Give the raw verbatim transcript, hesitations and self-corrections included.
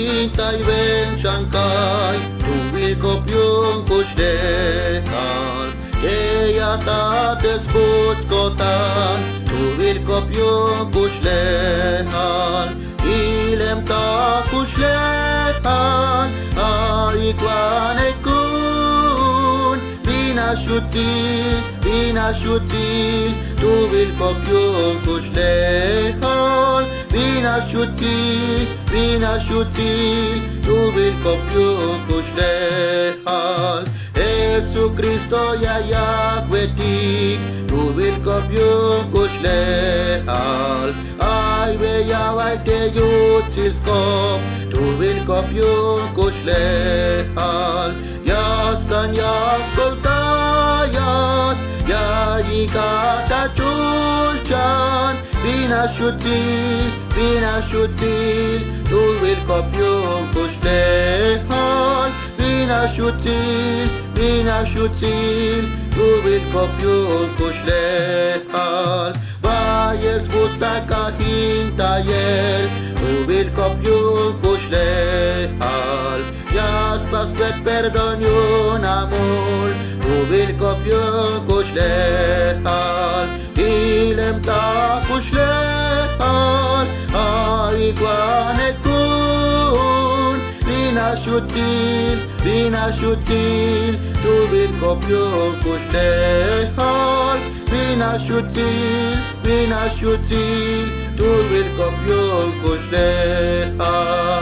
Intayven xan kay tu vil kopyun kuxlejal. Te yatat esbutskotan tu vil kopyun kuxlejal. Ilem ta kuxlejal. Ay kuanekun. Bin axutsil, bin axutsil tu vil kopyun kuxlejal. Bin axutsil, bin axutsil tu vil kopyun kuxlejal. Jesukristo ya yakbetik tu vil kopyun kuxlejal. Ay veya vay te yutsil skop tu vil kopyun kuxlejal. Ya skan ya skoltayat ya yikat ta chulchan. Bin axutsil, bin axutsil tu vil kopyun kuxlejal. Bin axutsil, bin axutsil tu vil kopyun kuxlejal. Vayel sbustak ajintayel tu vil kopyun kuxlejal. Ya spasbet perdón yu'un amul tu vil kopyun kuxlejal. Ilem ta kuxlejal. Ay kuanekun. Bin axutsil, bin axutsil tu vil kopyun kuxlejal. Bin axutsil, bin axutsil tu vil kopyun kuxlejal.